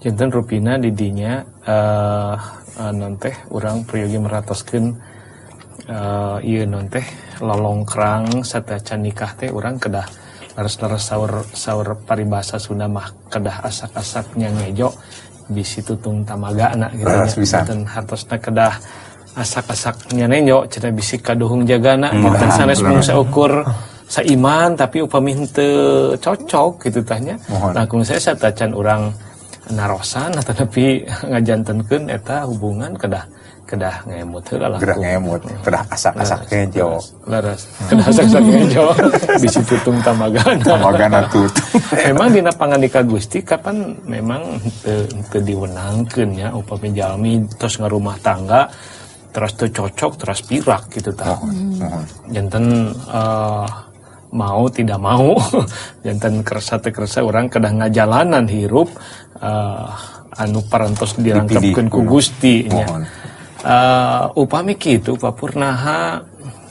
Janten rupina di dinya non teh urang peryogi meratoskeun ieu non teh lolongkrang satacan nikah teh urang kedah leres-leres saur saur paribasa Sunda mah kedah asak-asak ngejo bisi tutung tamagana gitu Leres nya. Pisan. Janten hartosna kedah asak-asak nyanenjo cenah bisi kaduhung jagana. Janten sanes mung saukur saiman, tapi upami henteu cocok gitu tah nya. Muhun. Langkung saya satacan urang narosan atau tapi ngajantenkeun eta hubungan kedah kedah ngemut heula Gerak langkung. Ngemut, kedah asak-asak ngejo. Leres, kedah asak-asak ngejo bisi tutung tamagana. Tamagana tutung. Memang dina pangandika Gusti kapan memang henteu henteu diwenangkeun nya upami jalmi terus ngarumah tangga terus teu cocok terus pirak gitu tah. Muhun. Janten mau tidak mau, janten kersa teu kersa urang kedah ngajalanan hirup anu parantos dirangkepkeun ku Dipilih. Gusti nya. Muhun. Upami kitu, Pak Pur, naha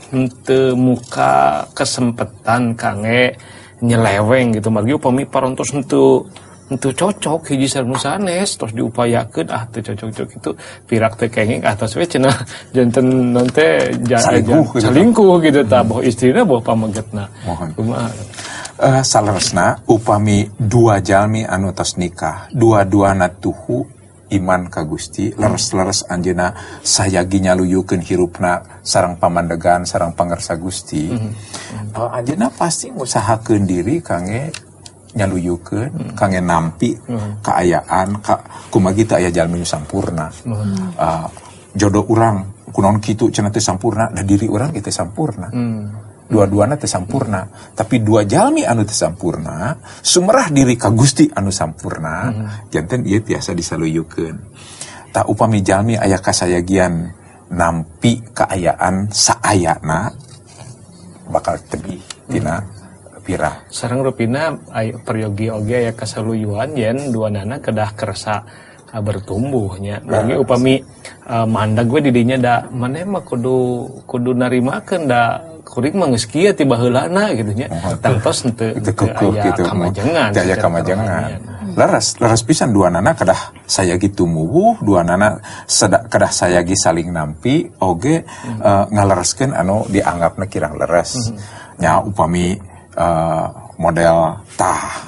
henteu muka kesempatan kangge nyeleweng gitu? Margi upami parantos henteu henteu cocok hiji sareng nu sanes, terus diupayakeun, ah, teu cocok-cocok itu, pirak teu kenging, ah, tos we cenah janten non teh Salingkuh gitu. Salingkuh gitu tah, boh istrina boh pamegetna. Muhun. Kumaha? Saleresna upami dua jalmi anu tos nikah dua-duana tuhu iman ka Gusti, leres-leres anjeunna sayagi nyaluyukeun hirupna sareng pamandegan sareng pangersa Gusti, anjeunna pasti ngusahakeun diri kangge nyaluyukeun, kangge nampi kaayaan ka kumargi teu aya jalmi nu sampurna. Jodoh urang kunaon kitu cenah teu sampurna, da diri urang ge teu sampurna. Dua-duana teu sampurna, tapi dua jalmi anu teu sampurna sumerah diri ka Gusti anu sampurna, janten ieu tiasa disaluyukeun. Tah, upami jalmi aya kasayagian nampi kaayaan saayana bakal tebih tina pira. Sareng rupina aya peryogi oge aya kasaluyuan yen duanana kedah kersa bertumbuhnya. Margi upami mandag we di dinya, da maneh mah kudu kudu narimakeun, da kuring mah geus kieu ti baheulana gitu nya. Tangtos henteu itu henteu kekeuh aya gitu kamajengan. Teu aya secara kamajengan. kerohanian. Leres, leres pisan, dua nana kedah sayagi tumuwuh, dua nana kedah sayagi saling nampi oge, ngalereskeun anu dianggapna kirang leres nya. Upami model tah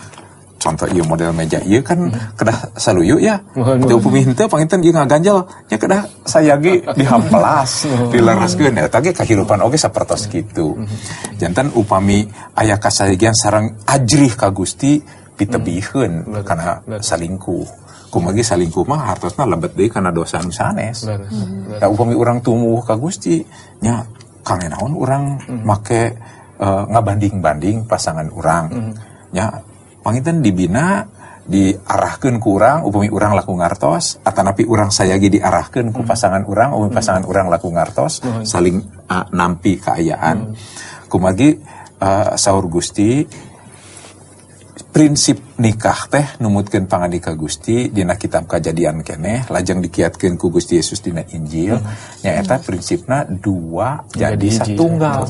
contoh ieu model meja ieu kan kedah saluyu ya. Muhun, Teu upami henteu panginten ieu ngaganjel nya, kedah sayagi dihampelas, dilereskeun. Eta ge kahirupan oge sapertos kitu. Janten upami aya kasayagian sareng ajrih ka Gusti, pitebihkeun kana salingkuh. Kumargi salingkuh mah hartosna lebet deui kana dosa nu sanes. Leres, leres. Da upami urang tumuwuh ka Gusti nya, kangge naon urang make ngabanding-banding pasangan urang nya? Panginten dibina, diarahkeun ku urang upami urang laku ngartos, atanapi urang sayagi diarahkeun ku pasangan urang upami pasangan urang laku ngartos, saling nampi kaayaan. Kumargi saur Gusti prinsip nikah teh numutkeun pangandika Gusti dina kitab Kajadian keneh, lajeng dikiatkeun ku Gusti Yesus dina Injil, nyaeta prinsipna dua jadi jadi hiji. Satunggal.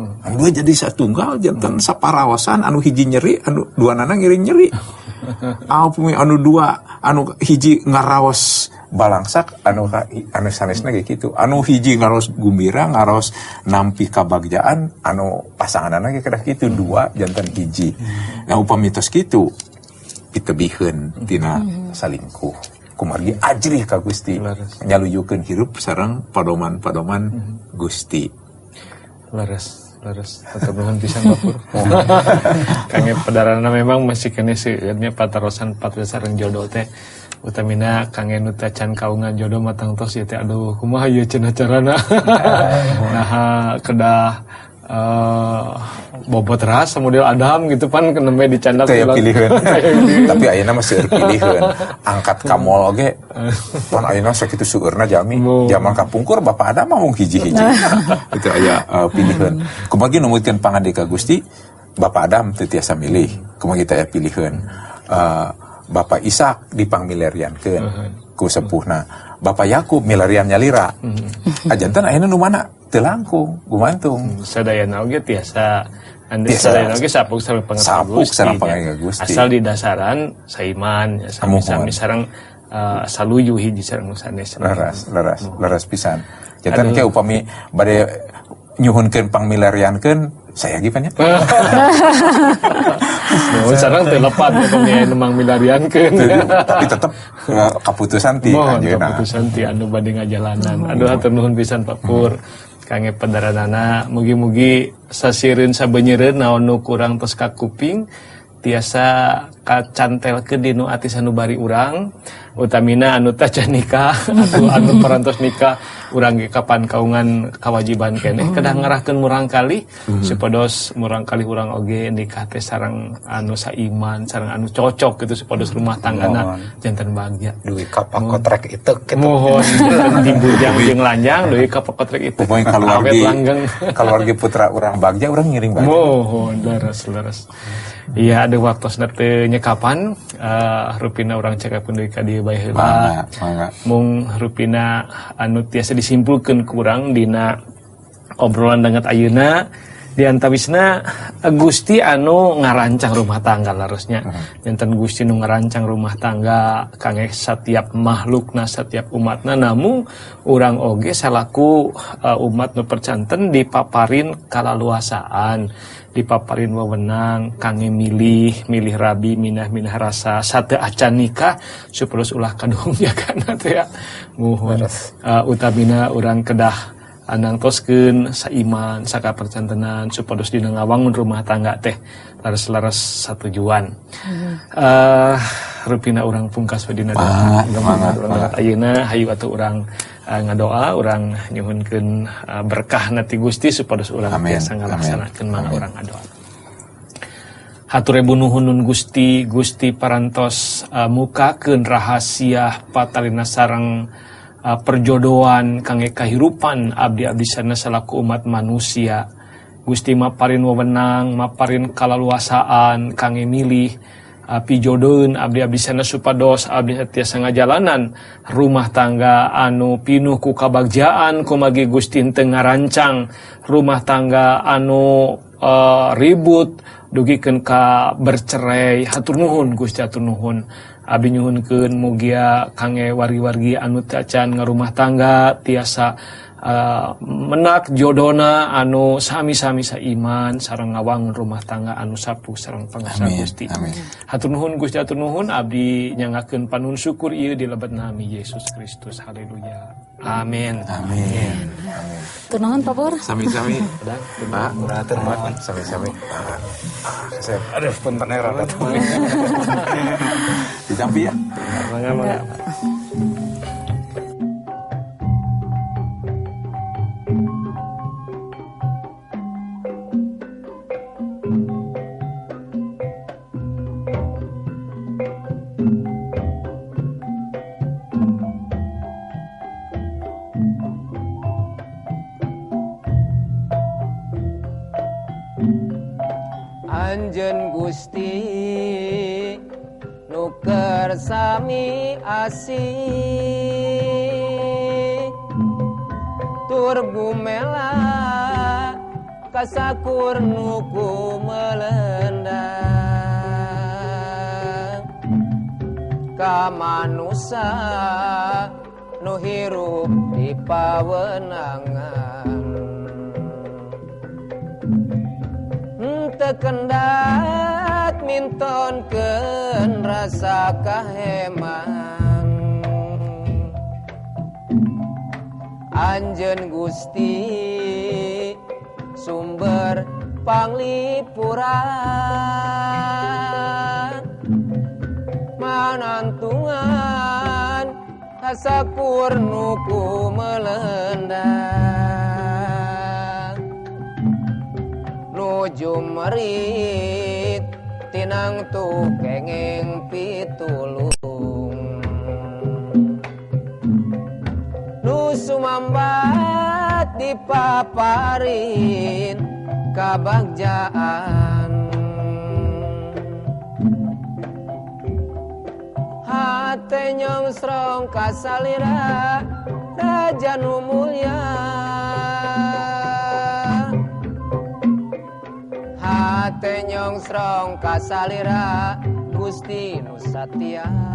Anu dua jadi satunggal, janten saparaosan anu hiji nyeri, anu dua nana ngiring nyeri. Upami anu dua, anu hiji ngaraos balangsak, anu sanesna ge kitu. Anu hiji ngaraos gumbira, ngaraos nampi kabagjaan, anu pasanganana ge kedah kitu, dua janten hiji. Nah, upami tos kitu pitebihkeun tina salingkuh. Kumargi ajrih ka Gusti. Nyaluyukeun hirup sareng padoman-padoman Gusti. Leres, leres. Hatur nuhun pisan, Pak Pur. Kangge pedarana memang masih keneh seueurnya patarosan patria sareng jodoh teh. Utamina kangge nu teh can kaungan jodoh matang tos ieu teh, aduh, kumaha ieu cenah carana. Nah, kedah bobot rasa model Adam gitu pan nembe dicandak. Teu aya pilihan. Tapi ayeuna mah seueur pilihan. Angkat ka mall oge pan ayeuna sakitu seueurna jalmi. Zaman kapungkur Bapak Adam mah mung hiji-hiji. Itu aya pilihan. Kumargi numutkeun pangandika Gusti, Bapak Adam teu tiasa milih. Kumargi teu aya pilihan. Bapak Ishak dipangmilariankeun ku sepuhna. Bapak Yakub milarian nyalira. Ajanten ayeuna nu mana? Teu langkung, gumantung. Sadayana oge tiasa. Anu oge sapuk sareng pangatur Gusti. Asal di dasaran saiman sami-sami sareng saluyu hiji sareng nu sanes. Leres pisan. Janten ke upami bade nyuhunkeun pangmilariankeun saya ge pan nya. Nuhun sareng teu lepat upami anu mangmilariankeun. Tapi tetep kaputusan ti anjeunna. Kaputusan ti anu bade ngajalanan. Aduh hatur nuhun pisan Pak Pur. Kangge padaranana mugi-mugi sasireun sabeunyereun naon nu kurang tos kakuping tiasa kacantelkeun dinu ati sanubari urang utamina anu tacan nikah atau anu parantos nikah urang ge kapan kaungan kawajiban keneh kedah ngarahkeun murangkalih supados murangkalih urang oge nikah teh sareng anu saiman sareng anu cocok gitu supados rumah tanggana janten bagja duwi ka pakotrek itu kitu mohon dibujang jeung lanjang duwi ka pakotrek itu upami kaluargi putra urang bagja urang ngiring bagja mohon leres-leres. Iya ada waktosna teu nyekapan rupina urang cekapkeun deui ka dieu bae heula. Mung rupina anu tiasa disimpulkeun ku urang dina obrolan danget ayeuna di antawisna Gusti anu ngarancang rumah tangga larosnya. Janten Gusti nu ngarancang rumah tangga kangge setiap makhlukna setiap umatna namun urang oge salaku umat nu percanten dipaparin kalaluasaan dipaparin wewenang kangge milih rabi minah-minah rasa sate acan nikah supados ulah kaduhung jagana teh ya muhun utamina urang kedah anangtoskeun saiman sakapercantenan supados dina ngawangun rumah tangga teh laras-laras satujuan. Rupina urang pungkas we dina doa. Ayeuna hayu atuh urang ngadoa urang nyuhunkeun berkahna ti Gusti supados urang tiasa ngalaksanakeun mangga urang ngadoa. Hatur ribu nuhun Gusti, Gusti parantos mukakeun rahasia patalina sareng perjodohan kangge kahirupan abdi-abdi sana salaku umat manusia. Gusti maparin wewenang, maparin kalaluasaan kangge milih pijodoheun abdi-abdi sana supados abdi tiasa ngajalanan rumah tangga anu pinuh ku kabagjaan kumagi Gusti teu ngarancang rumah tangga anu ribut dugikeun ka bercerai. Hatur nuhun Gusti, hatur nuhun. Abdi nyuhunkeun mugia kangge wargi-wargi anu teu acan ngarumah tangga tiasa menak jodona anu sami-sami saiman sareng ngawangun rumah tangga anu sapuh sareng pangasa Gusti. Hatur nuhun Gusti, hatur nuhun. Abdi nyangakeun panuhun syukur ieu di lebet nami Yesus Kristus. Haleluya. Amin. Amin. Hatur nuhun Pak Pur. Sami-sami. Pak, hatur nuhun. Sami-sami. Aduh, punten rada tuh. Ditampi ya. Mangga, mangga. Anjeun Gusti nu keur sami asih tur gumela kasakur nu kumelendang ka manusa nu hirup di pawenangan teu kendat mintonkeun rasa kaheman. Anjeun Gusti sumber panglipuran manantungan kasakur nu kumelendang nuju merit tinang tu kenging pitulung nu sumambat dipaparin kabagjaan hate nyongsrong kasalira raja nu mulya. Ate nyongsrong kasalira Gusti nu satia.